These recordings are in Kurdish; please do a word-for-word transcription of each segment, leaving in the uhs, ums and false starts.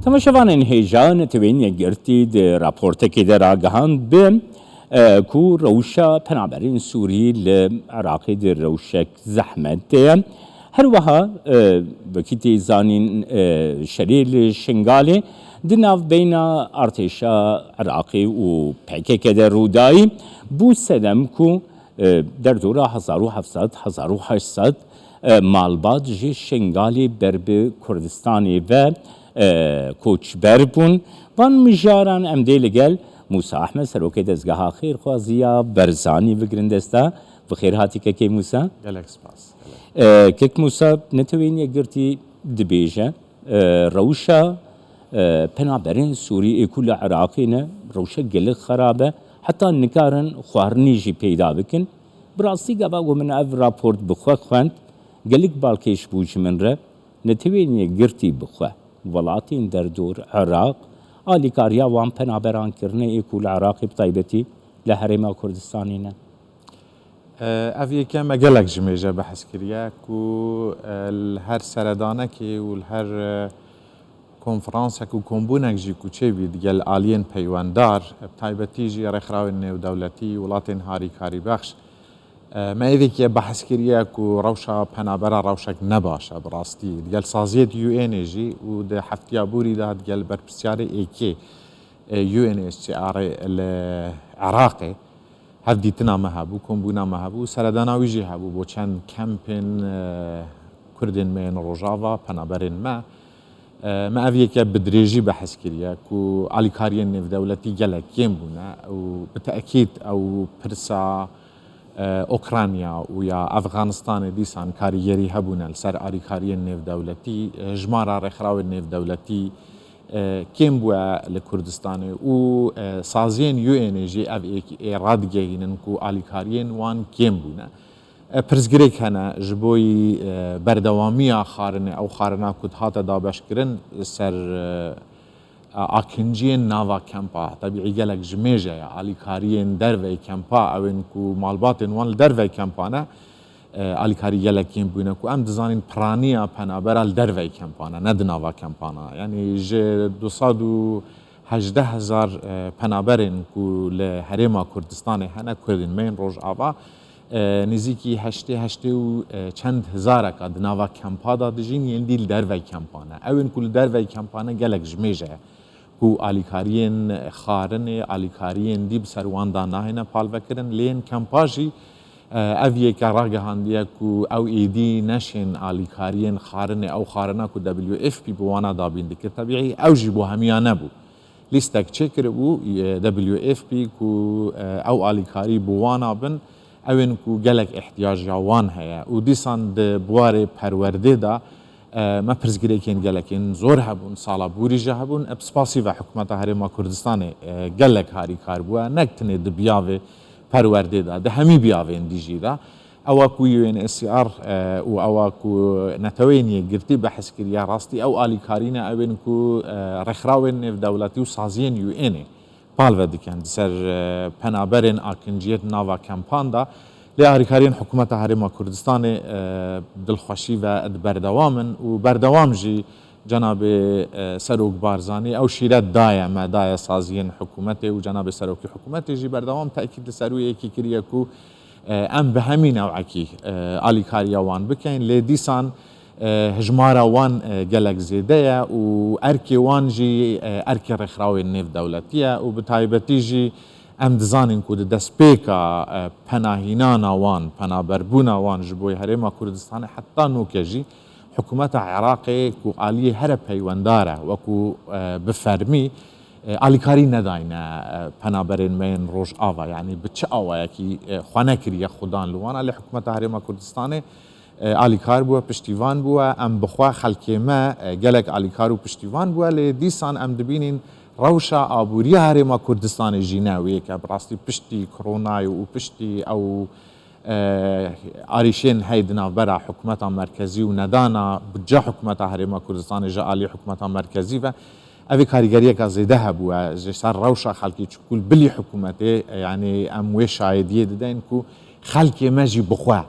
Temaşevanên hêja, Netewên Yekgirtî di raportekê de ragihand bi, e, ku rewşa penaberên Sûrî li Iraqê di rewşek zehmet de ye. Her wiha, e, wekî tê zanîn, e, şerê li Şingalê di navbeyna artêşa Iraqê û P K K de rûdayî, bû sedem ku, e, derdora hezar û heft sed, hezar û heşt sed, e, malbat ji Şingalê ber bi Kurdistanê ve, e, koçber bûn. Van mijaran em dê li gel Mûsa Ehmed, serokê dezgeha xêrxwaziya Berzanî, bigirin desta. Bi xêr hatî kekê Mûsa. Gelek spas. Gelek. E, kek Mûsa, Netewên Yekgirtî dibêje, e, rewşa, e, penaberên Sûrî ê ku li Iraqê ne, rewşa gelek xerab e. Heta nikarin xwarinî jî peyda bikin. Bi rastî gava ku min ev raport bi xwe xwend, gelek balkêş bû ji min re. Netewên Yekgirtî bi xwe welatên derdor Iraq alîkariya wan penaberan kirine ê ku li Iraqê bi taybetî li Herêma Kurdistanê ne. Ev yeke me gelek ji mêje behs kiriye ku, e, li her seredanekê û li her, e, konferansek û kombûnek jî ku çêbî digel aliyên peywendar, e, bi taybetî jî rêxrawên nêvdewletî, welatên harîkarîbexş, e, me êvekê behs kiriye ku rewşa penabera rewşek ne baş e bi rastî. Digel saziyê di U N ê jî û di heftiya borî de digel berpirsiyarê êkê, e, U N H C R ê li Iraqê, hevdîtina me hebû, kombûna me hebû, seredana wî jî hebû bo çend kempên, e, Kurdên me yên Rojava, penaberên me. E, me ev yeke bi dirêjî behs kiriye ku alîkariyên nêvdewletî gelek kêm bûne û bi te'kîd ew pirsa, e, Ukrayna û ya Efganistanê dîsan karîgerî hebûne li ser alîkariyên nêvdewletî, e, jimara rêxrawên nêvdewletî, e, kêm bûye li Kurdistanê û, e, saziyên U N ê jî ev ê, ê radigehînin ku alîkariyên wan kêm bûne. E, pirsgirêk hene ji bo yî, e, berdewamiya xarinê, ew xarina ku dihate dabeşkirin ser, e, akinciyên nava kempa. Tebîî gelek ji mêje ye, alîkariyên derveyî kempa, ew ên ku malbatên wan li derveyî kempa ne, e, alîkarî gelek kêm bûne ku em dizanîn piraniya penabera li derveyî kempa ne, ne di nava kempa ne. Yanî ji du sed û hejdeh hezar, e, penaberên ku li Herêma Kurdistanê hene, Kurdên me yên Rojava, e, nêzîkî heştê, heştê û, e, çend hezareka di nava kempa de dijîn, yên dî li derveyî kempa ne. Ew ên ku li derveyî kempa ne gelek ji mêje ye. Ku alîkariyên xarinê, alîkariyên dî bi ser wan de nahêne palvekirin. Lê yên kempa jî, e, ev yeke ragihandiye ku ew êdî neşên alîkariyên xarinê, ew xarina ku W F P bi wana dabîn dikir, tebîî ew jî bo hemiya nebû. Lîstek çêkiribû, e, W F P ku, e, ew alîkarî bi wana bin, ew ên ku gelek ihtiyac ya wan heye û dîsan di buwarê perwerdê de, e, me pirsgirêkên gelekên zor hebûn, sala borî jî hebûn. E, bi spasî ve hikûmeta Herêma Kurdistanê, e, gelek harîkar bûye, nek tenê di biyavê perwerdê de, di hemî biyavên dî jî de. Ewa ku U N H C R, e, û ewa ku Neteweyên Yekgirtî behs kiriye, rastî ew alîkarî ne, ew ên ku, e, rêxrawên nêvdewletî û saziyên U N ê palve dikin di ser, e, penaberên akinciyê di nava kempan de. Lê alîkariyên hikûmeta Herêma Kurdistanê, e, dilxweşî ve di berdewam in û berdewam jî cenabê, e, Serok Barzanî ew şîret daye me, daye saziyên hikûmetê û cenabê Serokê Hikûmetê jî berdewam tekîd li ser wê yekê kiriye ku, e, em bi hemî newekî, e, alîkariya wan bikeyn. Lê dîsan, e, hijmara wan, e, gelek zêde ye û erkê wan jî, e, erkê rêxrawên nêvdewletî ye û bi taybetî jî em dizanin ku di destpêka, e, penahînana wan, penaberbûna wan ji bo Herêma Kurdistanê heta noke jî hikûmeta Iraqê ku aliyê here peywendar e, wekû, e, bi fermî, e, alîkarî nedayne, e, penaberên me yên Rojava, yanî bi çi awayekî, e, xwe nekiriye xudan li wana, lê hikûmeta Herêma Kurdistanê, e, alîkar bûye, piştîvan bûye. Em bi xwe xelkê me, e, gelek alîkar û piştîvan bûye, lê dîsan em dibînin rewşa aboriya Herêma Kurdistanê jî ne wê yek e. Bi rastî piştî koronayê û piştî ew, e, arîşên hey di navbera hikûmeta merkezî û nedana budce hikûmeta Herêma Kurdistanê ji alî hikûmeta merkezî ve, ev ê karîgeriyeka zêde hebûye ji ser rewşa xelkê, çunkû li bilî hikûmetê, e, yanî em wê şahidiyê dideyn ku xelkê me jî bi xwe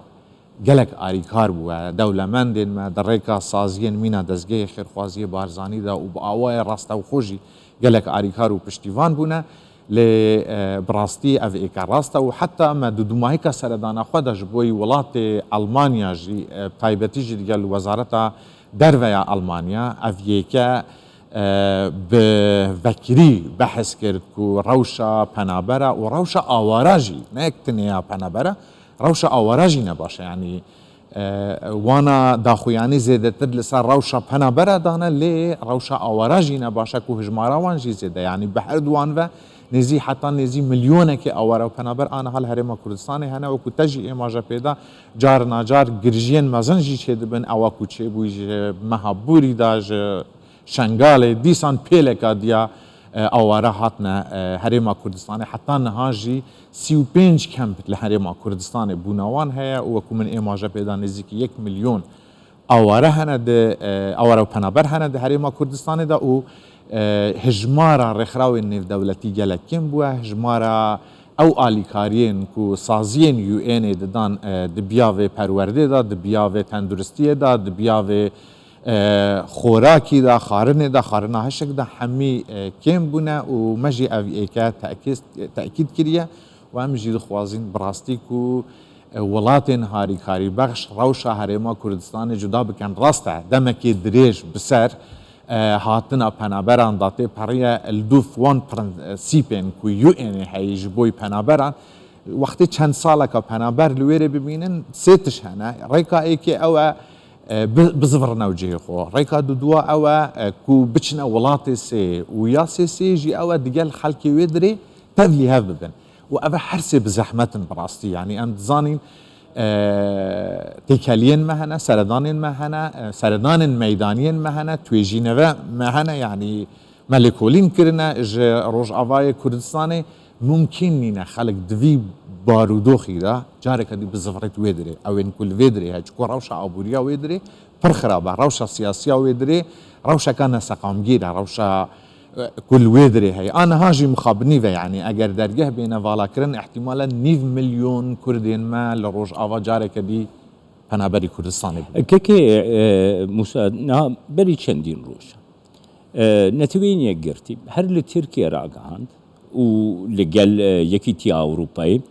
gelek alîkar bûye. Dewlemendên me di rêka saziyên mîna dezgehê xêrxwaziyê Barzanî de û bi awayê rastewxo jî gelek alîkar û piştîvan bûne. Lê, e, bi rastî ev êke rast e û heta me di dumahîka seredana xwe de ji bo welatê Elmanya jî, e, bi taybetî jî digel Wezareta Derve ya Elmanya ev yêke, e, bi vekirî behs kir ku rewşa penabera û rewşa awara jî, ne yek tenê ya penabera, rewşa awara jî ne baş e. Yanî, e, wana daxuyanî zêdetir li ser rewşa penabera dane, lê rewşa awara jî ne baş e ku hijmara wan jî zêde. Yanî bi her duwan ve nêzî heta nêzî milyonekê awara û penaber aniha li Herêma Kurdistanê hene, wekû te jî êmaje pê da, car nacar girjiyên mezin jî çêdibin, ewa ku çêbûyî ji meha borî de, ji Şengalê, dîsan pêleka diya, e, aware hatine, e, Herêma Kurdistanê. Heta niha jî sî û pênc kemp li Herêma Kurdistanê bûna wan heye û wekû min êmaje pê da nêzîkî yek milyon aware hene di, e, aware û penaber hene di Herêma Kurdistanê de û, e, hijmara rêxrawên nêvdewletî gelek kêm bûye. Hijmara ew alîkariyên ku saziyên U N'ê didan, e, di biyavê perwerdê de, di biyavê tenduristiyê de, di biyavê, e, xorakî de, xarinê de, xarina hişk de hemî, e, kêm bûne û me jî ev êke tekîd, tekîd kiriye û em jî dixwazin bi rastî ku, e, welatên harîkarîbexş rewşa Herêma Kurdistanê cuda bikin. Rast e, demekê dirêj bi ser, e, hatina penaberan de tê periye, li dûv wan prensîpên ku U N'ê heyî ji bo penaberan, wextê çend saleka penaber li wêrê bibînin, sê tişt hene. Rêka êkê ew e, e, bi-, bizivirine û cihê xwe. Rêka dudua ew e, e, ku biçine welatê sê û ya sê sê jî ew e digel xelkê wê dirê tevlî hev bibin. Û ev e her sê bi zehmet in bi rastî. Yanî em dizanîn, e, têkeliyên me hene, seredanên me hene, e, seredanên meydaniyên me hene, tuêjîneve me hene, yanî me lêkolîn kirine ji Rojavayê Kurdistanê. Mumkîn nîne xelk di vî barûdoxî de careke dî bizivirêt wê dirê. Ew ên ku li vê dirê he, çiko rewşa aboriya wê dirê pir xirab e, rewşa siyasiya wê dirê rewşeke neseqamgîr e, rewşa, e, ku li wê dirê heye. A niha jî mixabin nîv e, yanî eger dergeh bêne valakirin, ihtimalen nîv milyon Kurdên me li Rojava careke dî penaberî Kurdistanê bûn. Kekê, e, Musa, niha berî çendîn rojan, e, Neteweyên Yekgirtî her li Tirkiye ragihand û li gel, e, Yekîtiya Ewropayê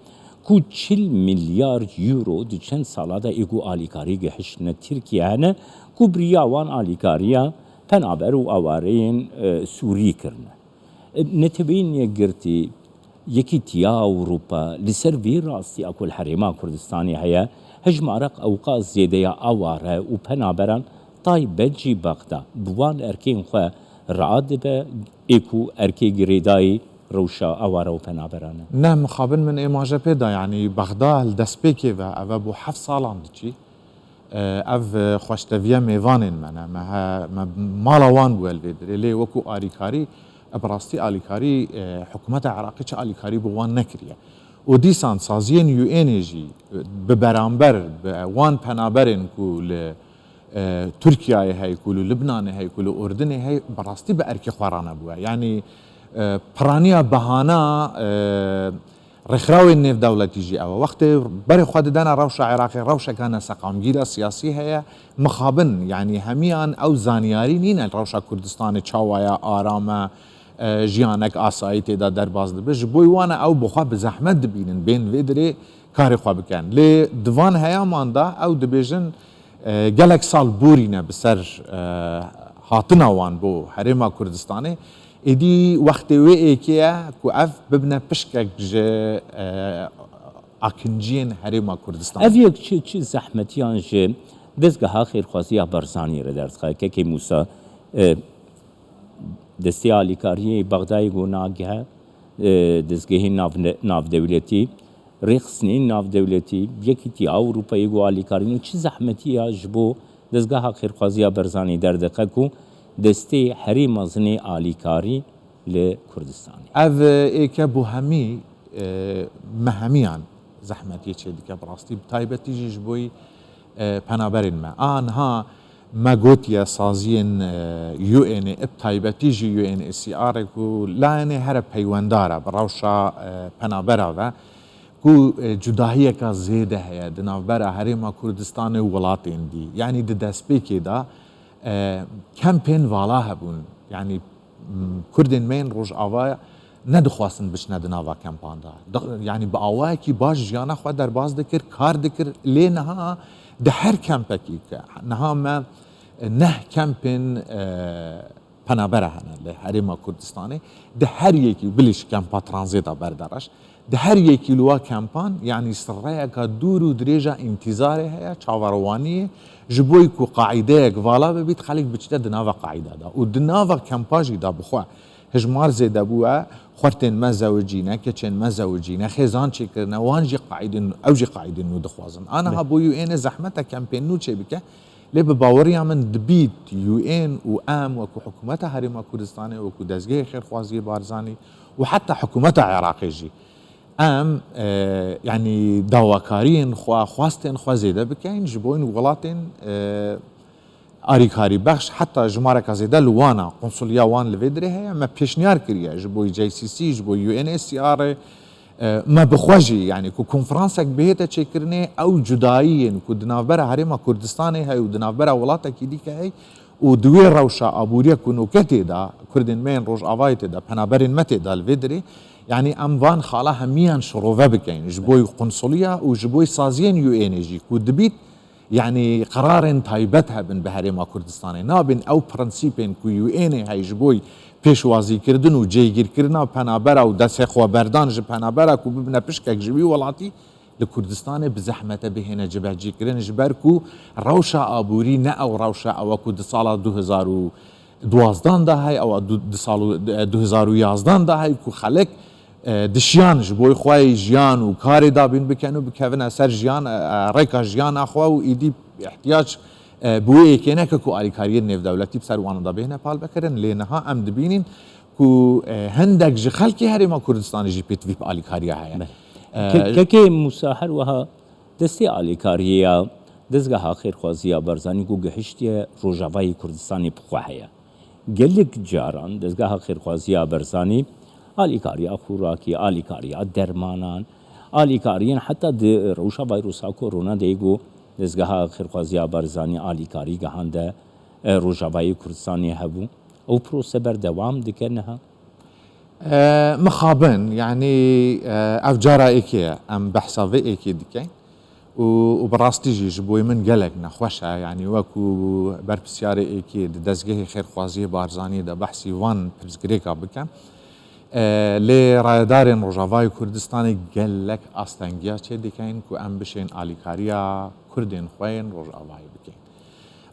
ku çil milyar euro di çend sala de ê ku alîkarî gihiştine Tirkiye hene ku bi riya wan alîkariya penaber û awareyên, e, Sûrî kirine. E, Neteweyên Yekgirtî, Yekîtiya Ewropa li ser vê rastiya ku li Herêma Kurdistanê heye, hejmara ewqas zêde ya aware û penaberan, taybet jî Bexda, bi wan erkên xwe radibe, ê ku erkê girêdayî rewşa aware û penaberan e. Ne, mixabin min êmaje pê da, yanî Bexda li destpêkê ve, ev e bo heft salan diçî. E, ev, e, xweşteviye mêvanên me ne. Me he-, me mala wan bûye li vê dirê. Lê wekû alîkarî, e, bi rastî alîkarî, e, hikûmeta Iraqê çi alîkarî bi wan nekiriye. Û dîsan saziyên U N'ê jî, e, bi beramber bi wan penaberên ku li, e, Tirkiyeyê hey, ku li Libnanê hey, ku li Urdinê hey, bi rastî bi erkê xwe re nebûye. Yanî, e, piraniya behana, e, Rêxrawên nêvdewletî jî ew e. Wextê berê xwe didene rewşa Iraqê, rewşeke neseqamgîra siyasî heye, mixabin, yanî hemiyan ew zanyarî nîne rewşa Kurdistanê çawa ye, aram e, e, jiyanek asayî tê de derbas dibe. Ji bo wan e ew bi xwe bi zehmet dibînin, bên vê dirê karê xwe bikin. Lê di van heyaman de ew dibêjin, e, gelek sal borîne bi ser, e, hatina wan bo Herêma Kurdistanê. Êdî wextê wê êkê ye ku ev bibine pişkek ji, e, akinciyên Herêma Kurdistanê. Ev yek çi, çi zehmetiyan ji dezgeha xêrxwaziya Barzanî re derdixe? Kekê Mûsa, e, destê alîkariyê Bexdayê ku nagihe, e, dezgehên nav-, navdewletî, rêxistinên navdewletî, Yekîtiya Ewropayê ku alîkarîn û çi zehmetî ya ji bo dezgeha xêrxwaziya Barzanî derdixe ku destê herî mezinê alîkarî li Kurdistanê. Ev êke bo hemî, e, me hemiyan zehmetiyê çêdike bi rastî, bi taybetî jî ji bo, e, penaberên me. A niha me gotiye saziyên, e, U N'ê, bi taybetî jî U N H C R ê ku layene here peywendar e bi rewşa, e, penabera ve, Ku, e, cudahiyeka zêde heye di navbera Herêma Kurdistanê û welatên dî. Yanî di destpêkê de, e, kempên vala hebûn. Yanî, m, Kurdên me yên Rojava nedixwastin biçine di nava kempan de. Da-, yanî bi awayekî baş jiyana xwe derbas dikir, kar dikir. Lê niha di her kempekî ke niha me, e, neh kempên, e, penabere hene li Herêma Kurdistanê. Di her yekî, bilî ji kempa Tranzê de berdereş, di her yekî li wa kempan, yanî sirreyeka dûr û dirêja întîzarê heye, çaverwaniyê, ji bo ku qaîdeyek vala bibît, xelk biçite di nava qaîde de. Û di nava kempa jî de bixwe hijmar zêde bûye, xwertên me zewicîne, keçên me zewicîne, xêzan çêkirine, wan jî qaîdên, ew jî qaîdên nû dixwazin. Aniha bo U N ê zehmet e kempên nû çêbike. Lê bi baweriya min dibît U N û em wekû hikûmeta Herêma Kurdistanê, wekû dezgehê xêrxwaziyê Barzanî û heta hikûmeta Iraqê jî em, e, yanî dawakariyên xwe, xwastên xwe zêde bikeyin ji bo welatên, e, alîkarî bexş, heta jimareka zêde li wana, konsuliya wan li vê dirê heye, me pêşniyar kiriye ji bo J C C, ji bo U N H C R, e, me bi xwe jî, yanî ku konferansek bihête çêkirinê, ew cudayiyên ku di navbera Herêma Kurdistanê heye û di navbera welatekî dî ke heye û di wê rewşa abûriyê ku noke tê de, Kurdên me yên Rojavayê tê de, penaberên me tê de li vê dirê, yanî em van xala hemiyan şirove bikeyin ji bo konsuliya û ji bo saziyên U N ê jî ku dibît, yanî qerarên taybet hebin bi Herêma Kurdistanê. Nabin ew prensîpên ku U N ê heye ji bo pêşwazîkirdin û cêgîrkirina penabera û destxweberdan ji penabera ku bibine pişkek ji wî welatî li Kurdistanê bi zehmete bihêne cibehcîkirin, ji ber ku rewşa abûrî ne ew rewşa ew e ku di sala du hezar û duwazdan de heye, ew du, di sal û, e, du hezar û yazdan de heye ku xelk, e, dişiyan ji bo xwe yê jiyan û karê dabîn bikin û bikevine ser jiyan, e, e, rêka jiyana xwe û îdî ihtiyac, e, bi wê yekê neke ku alîkariyên nêvdewletî bi ser wan de bihêne palvekirin. Lê niha em dibînin ku, e, hindek ji xelkê Herêma Kurdistanê jî pêtivî bi alîkariya heye. Belê. E, Ke-, kekê Mûsa, her wiha destê alîkariyê ya Dezgeha Xêrxwaziya Barzanî ku gihiştiye Rojavayê Kurdistanê bi xwe heye. Gelek caran Dezgeha Xêrxwaziya Barzanî alîkariya xûrakî, alîkariya dermanan, alîkariyên heta di rewşa vayrusa korona de ku Dezgeha Xêrxwaziya Barzanî alîkarî gihande, e, Rojavayê Kurdistanê hebû. Ew prose berdewam dike niha? E, mixabin, yanî, e, ev cara êkê ye, em behsa vê êkê dikin û, û bi rastî jî ji bo min gelek nexweş e, yanî wekû berpirsiyarê êkê di dezgehê xêrxwaziyê Barzanî de behsî van pirsgirêka bikim. E, lê rayedarên Rojavayê Kurdistanê gelek astengiya çê dikin ku em bişên alîkariya Kurdên xwe yên Rojavayê bikin.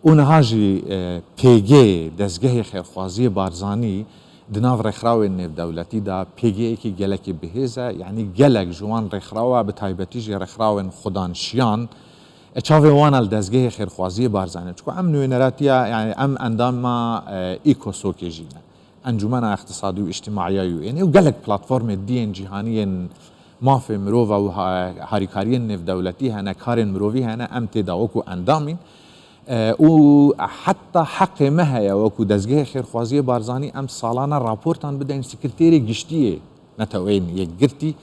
Û niha jî, e, pêgê dezgehê xêrxwaziyê Barzanî di nav rêxrawên nêvdewletî de pêgeyekî gelekî bihêz e, yanî gelek ji wan rêxrawa, bi taybetî jî rêxrawên xudan şiyan, e, çavê wan e li dezgehê xêrxwaziyê Barzanî. Çiku em nûneratiya, yanî em endama, e, ECOSOC'ê jî ne. Encûmena Îqtisadî û Îctimaiya U N ê û gelek platformê diyên cîhanî yên mafê mirova û ha-, harîkariyên nêvdewletî hene, karên mirovî hene, em tê de wekû endamîn. E, û heta heqê me heye wekû dezgehê xêrxwaziyê Barzanî em salane raportan bideyn Sekreterê Giştî yê Neteweyên Yekgirtî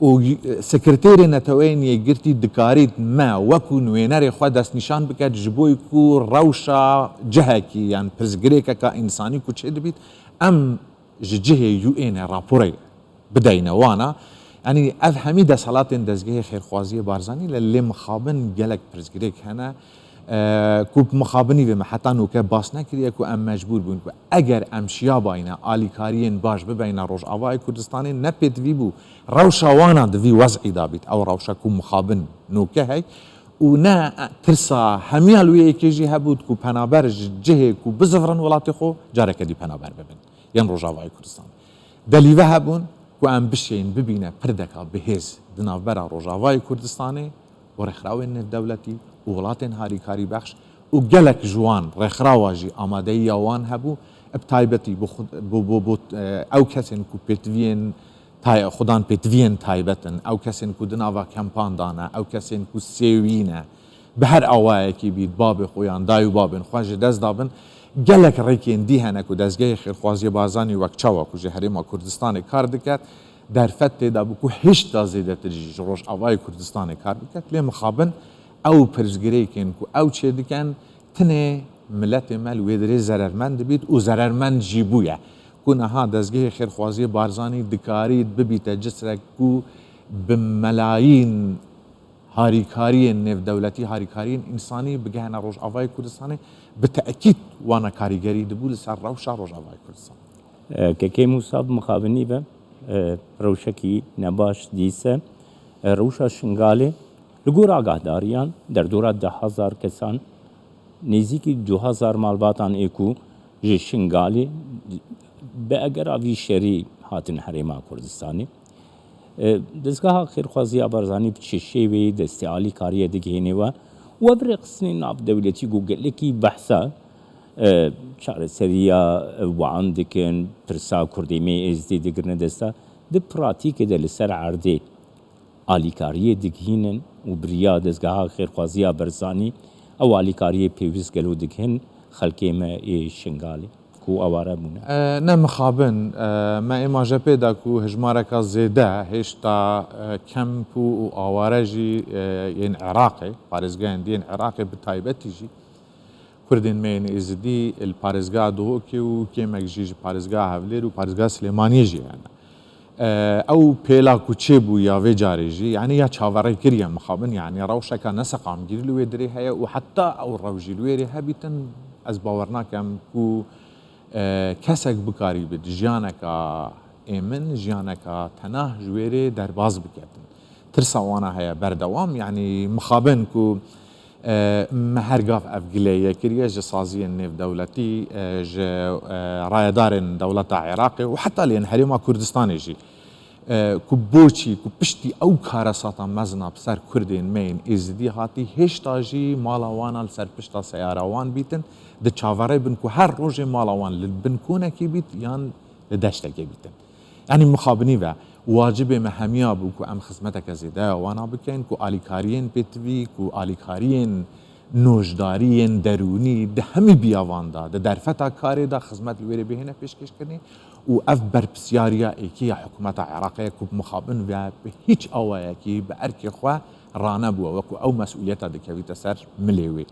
û y-, Sekreterê Neteweyên Yekgirtî dikarît me wekû nûnerê xwe destnîşan biket ji bo ku rewşa cihekî yan pirsgirêkeka însanî ku çêdibît, em ji cihê U N ê raporê bideyne wana. Yanî ev hemî desthilatên dezgehê xêrxwaziyê Barzanî le lê mixabin gelek pirsgirêk hene, e, ku mixabinî vê me heta nûke bas nekiriye ku em mecbûr bûn ku eger em şiyabayne alîkariyên baş bibeyne Rojavayê Kurdistanê ne pêtivî bû rewşa wana di vî wez'î de bît, ew rewşa ku mixabin nûke hey û ne tirsa hemiya li wê yekê jî hebût ku penaber ji cihê ku bizivrin welatê xwe careke dî penaber bibin. Yên Rojavayê Kurdistan. Delîve hebûn ku em bişên bibîne pirdeka bihêz di navbera Rojavayê Kurdistanê û rêxrawên nêvdewletî û welatên harîkarî bexş û gelek ji wan rêxrawa jî amadeyiya wan hebû, bi taybetî bo xwe, bo, bo, bo, e, ew kesên ku pêtiviyên tay-, xudan pêtiviyên taybet in, ew kesên ku di nava kempan de ne, ew kesên ku sêwî ne, bi her awayekî bît, babê xwe yan dayû babên xwe ji dest dabin. Gelek rêkên dî hene ku dezgehê xêrxwaziyê Barzanî wek çawa ku ji Herêma Kurdistanê kar diket, derfet tê de bû ku hêşta zêdetir jî ji Rojavayê Kurdistanê kar biket. Lê mixabin ew pirsgirêkên ku ew çêdikin, tinê miletê me li wê dirê zerermend dibît û zerermend jî bûye. Ku niha dezgehê xêrxwaziyê Barzanî dikarît bibîte cisrek ku bi melayîn harîkariyên nêvdewletî, harîkariyên însanî bigehene Rojavayê Kurdistanê, bi te'kîd wana karîgerî dibû li ser rewşa Rojavayê Kurdistanê. E, Kekê Mûsa, bi mixabinî ve, e, rewşekî nebaş dîse, e, rewşa Şingalê li gor agahdariyan derdora du hezar kesan, nêzîkî du hezar malbatan ê ku ji Şingalê bi egera vî şerî hatin Herêma Kurdistanê. E, Dezgeha Xêrxwaziya Barzanî bi çi şêweyî destê alîkariyê digihêne we û ev rêxistinên navdewletî ku gelekî behsa, e, çareseriya wan dikin, pirsa Kurdê me yê Êzidî digirine desta, di pratîkê de li ser erdê alîkariyê digihînin û bi riya Dezgeha Xêrxwaziya Barzanî ew alîkariyê pêwîst gelo digihin xelkê me ê Şingalê ku aware bûne? E, ne mixabin, e, me êma jê pê da ku hejmareka zêde hêşta, e, kemp û, û aware jî, e, yên Iraqê, parêzgehên dî yên Iraqê bi taybetî jî Kurdên me yên Êzidî li parêzgeha Duhokê û kêmek jî ji parêzgeha Hewlêr û parêzgeha Silêmaniyê jî hene. E, ew pêla ku çêbû ya vê carê jî, yanî ya çaverê kiriye mixabin, yanî rewşeka neseqamgîrî li wê dirê heye û heta ew rewş jî li wê rê hebîtin, ez bawer nakem ku, e, kesek bikarî bit jiyaneka êmin, jiyaneka tenah ji wê rê derbaz biketin. Tirsa wana heye berdewam, yanî mixabin ku, e, me her gav ev gileye kiriye ji saziyên nêvdewletî, e, ji, e, rayedarên dewleta Iraqê û heta lê yên Herêma Kurdistanê jî, e, ku boçî, ku piştî ew karesata mezin a bi ser Kurdên me yên Êzidî hatî, hêşta jî mala wan a li ser pişta seyara wan bîtin, di çaverê bin ku her rojê mala wan li bin konekê bît yan li deştekê bîtin. Yanî mixabinî ve, wacibê me hemiya bû ku em xizmeteke zêde ya wana bikein, ku alîkariyên pêtivî, ku alîkariyên nojdarî, yên derûnî di hemî biyavan de, di derfeta karê de xizmet li wê rê bihêne pêşkêşkirinê û ev berpirsyariya êkî ya hikûmeta Iraqê ye ku bi mixabin ve bi hîç awayekî bi erkê xwe ranebûye, wekû ew mesûliyeta dikevîte ser milê wê.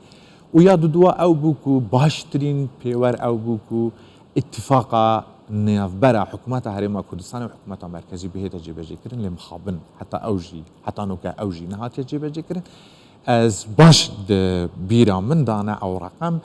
Û ya dudua ew bû ku baştirîn pêwer ew bû ku îtîfaqa navbera hikûmeta Herêma Kurdistanê û hikûmeta merkezî bihête cêbecêkirin, lê mixabin heta ew jî, heta noke ew jî nehatiye cêbecêkirin. Ez baş di bîra min de ne ew reqem,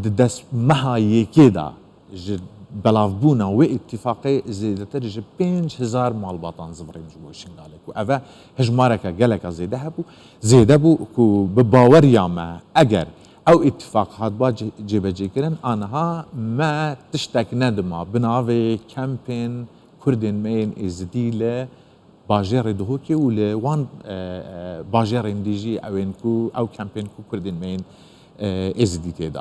di dest meha yekê de ji belavbûna wê îtîfaqê zêdetir ji pênc hezar malbatan zivirîn ji bo Şingalê, ku ev e hejmareke geleka zêde hebû, zêde bû ku bi baweriya me eger ew îtîfaq hatba cê-, cêbecêkirin, aniha me tiştek nedima bi navê kempên Kurdên me yên Êzidî li bajêrê Duhokê û li wan, e, e, bajêrên dî jî ew ên ku ew kempên ku Kurdên me yên, e, Êzidî tê de.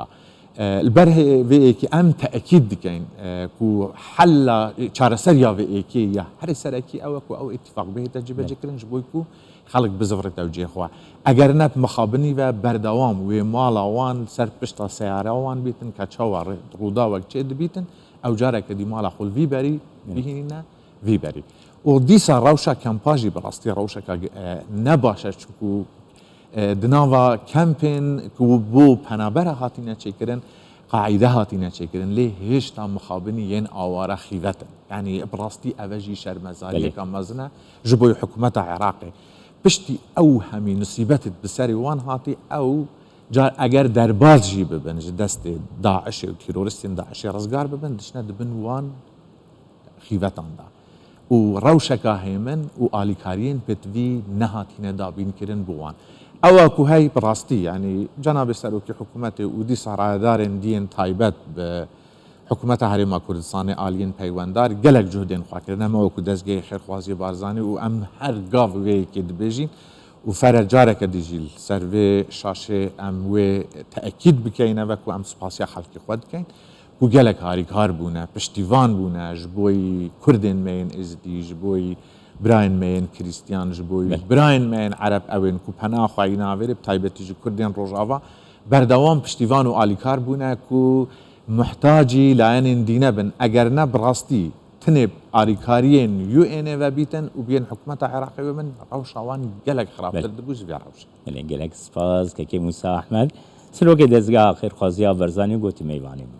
E, li ber hê-, vê êkê em te'kîd dikein, e, ku hela, çareseriya vê êkê ya herê serekî ew e ku ew îtîfaq bihête cîbecêkirin ji bo ku xelk bizivirîte ew cihê xwe. Eger ne bi mixabinî ve berdewam wê mala wan li ser pişta seyara wan bîtin, ke çawa rê-, rûdawek çê dibîtin, ew careke dî mala xwe li vî berî bihînîne vî berî. Û dîsa rewşa kempa jî bi rastî rewşeka, e, ne baş e, çunku, e, di nava kempên ku bo penabera hatine çêkirin, qaîde hatine çêkirin, lê hêşta mixabinî yên aware xîvet in. Yanî bi rastî ev e jî şermezariyeka mezin e ji bo hikûmeta Iraqê. Piştî ew hemî nisîbetê bi serê wan hatî, ew car eger derbaz jî bibin ji destê DAIŞê û teroristên DAIŞê rizgar bibin, diçine dibin wan xîvetan de. Û rewşeka hêmin û alîkariyên pêtivî nehatine dabînkirin bo wan. Ewa ku hey bi rastî, yanî cenabê serokê hikûmetê û dîsa rayedarên diyên taybet bi hikûmeta Herêma Kurdistanê aliyên peywendar gelek cuhdên xwe kirine. Me wekû dezgehê xêrxwaziyê Barzanî û em her gav wê yekê dibêjîn û fere careke dî jî li ser vê şaşê em wê te'kîd bikeyin, ev e ku em spasiya xelkê xwe dikeyin. Ku gelek harîkar bûne, piştîvan bûne ji boyî Kurdên me yên Êzidî, ji boyî birayên me yên Krîstiyan, ji boyî Belê. birayên me yên Ereb, ew ên ku pena xwe yî navêrê, bi taybetî ji Kurdên Rojava, berdewam piştîvan û alîkar bûne ku muhtacî layenên dî nebin. Eger ne, bi rastî tinê Alîkariyên U N ê ve bîtin û biyên hikûmeta Iraqê bibin, rewşa wan gelek xirabtir Belê. dibû ji vê rewşê. Belê, gelek spas Kekê Mûsa Ehmed. Sirokê Dezgeha Xêrxwaziya Barzanî gotî meyvanê bû.